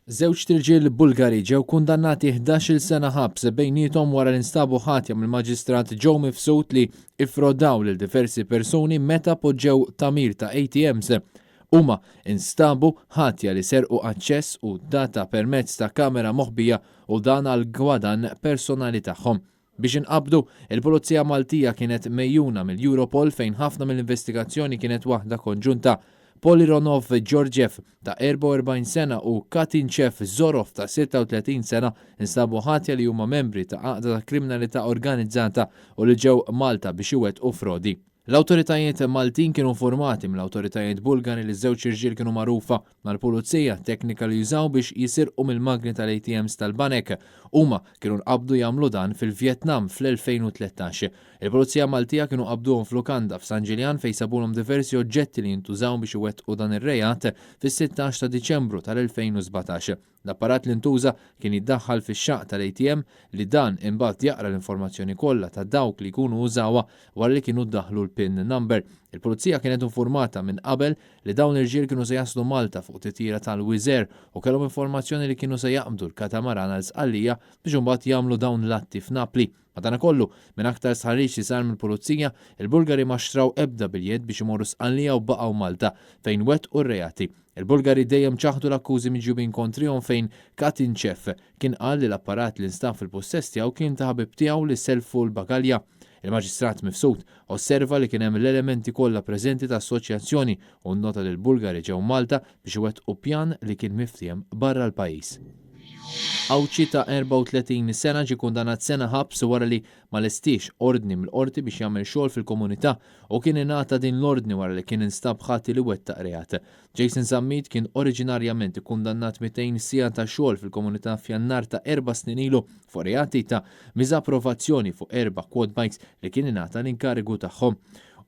Żewġt irġiel Bulgari ġew kundannati 11-il sena ħabs bejniethom wara li nstabu ħatja mill-Maġistrat Joe Mifsud li iffrodaw lil diversi persuni meta poġġew tagħmir ta' ATMs. Huma nstabu ħatja li serqu aċċess u data permezz ta' kamera moħbija u dan għal gwadann personali tagħhom. Biex inqabdu, il-Pulizija Maltija kienet megħjuna mill-Europol fejn ħafna mill-investigazzjoni kienet waħda konġunta. Polironov Georgiev ta' 44 sena u Katinchev Zorov ta' 36 sena nstabu ħatja li huma membri ta' għaqda ta' kriminalità organizzata u li ġew Malta biex iwettqu frodi. L-awtoritajiet Maltin kienu informati mill-awtoritajiet Bulgari li ż-żewġ irġiel kienu magħrufa mal-pulizija, teknika li jużaw biex jisirqu mill-magni tal-ATMs tal-banek. Huma kienu nqabdu jagħmlu dan fil-Vjetnam fl-2013. Il-Pulizija Maltija kienu qabduhom f'lukanda f'San Ġiljan fejn sabulhom diversi oġġetti li jintużaw biex iwettqu dan ir-reat fis-16 ta' Diċembru tal-2017. L-apparat li ntuża kien jiddaħħal fix-xaqq tal-ATM li dan imbagħad jaqra l-informazzjoni kollha ta' dawk li jkunu użawha wara li kienu daħħlu l-pin number. Il-Pulizija kienet infurmata minn qabel li dawn l-irġiel kienu se jaslu Malta fuq titjira tal-Wizz Air u kellhom informazzjoni li kienu se jaqbdu l-katamaran għal Sqallija biex imbagħad jagħmlu dawn l-atti f'Napli. Madankollu, minn aktar stħarriġ li sar mill-Pulizija, il-Bulgari ma xtraw ebda biljett biex imorru Sqallija u baqgħu Malta, fejn wettqu r-reati. Il-Bulgari dejjem ċaħdu l-akkużi miġjubin kontrihom fejn Katinchev kien qal li l-apparat li nstab fil-pussess tiegħu kien ta' ħabib tiegħu li sellfu l-bagalja. Il-Maġistrat Mifsud osserva li kien hemm l-elementi kollha preżenti ta' assoċjazzjoni u nnota li l-Bulgari ġew Malta biex iwettqu pjan li kien miftiehem barra l-pajjiż. Għawdxi ta' 34 sena ġie kundannat sena ħabs wara li ma lestiex ordni mill-Qorti biex jagħmel xogħol fil-komunità u kien ingħata din l-ordni wara li kien instab ħati li wettaq reat. Jason Zammit kien oriġinarjament ikkundannat 200 siegħa ta' xogħol fil-komunità f'Jannar ta' erba' snin ilu fuq reati ta' miżapprovazzjoni fuq erba' quad bikes li kien ingħata l-inkarigu tagħhom.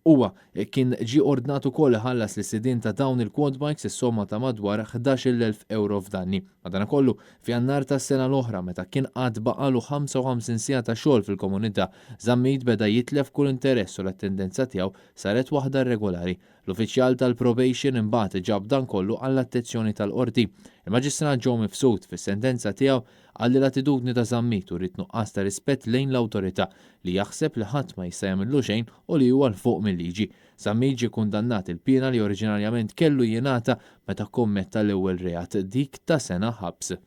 Huwa Kien ġie ordnat ukoll iħallas lis-sidien ta' dawn il-quad bikes is-somma ta' madwar 11,000 ewro f'danni. Madankollu, f'Jannar tas-sena l-oħra, meta kien għad baqagħlu 55 siegħa ta' xogħol fil-komunità, Zammit beda jitlef kull interess u l-attendenza tiegħu saret waħda irregolari. L-uffiċjal tal-probation imbagħad ġab dan kollu għall-attezzjoni tal-Qorti. Il-Maġistrat Joe Mifsud, fis-sentenza tiegħu, Qal li l-attitudni ta' Zammit uriet nuqqas ta' rispett lejn l-awtorità, li jaħseb li ħadd ma jista' jagħmillu xejn u li huwa 'l fuq mil-liġi. Zammit ġie kundannat il-piena li oriġinarjament kellu jingħata meta kkommetta l-ewwel reat, dik ta' sena ħabs.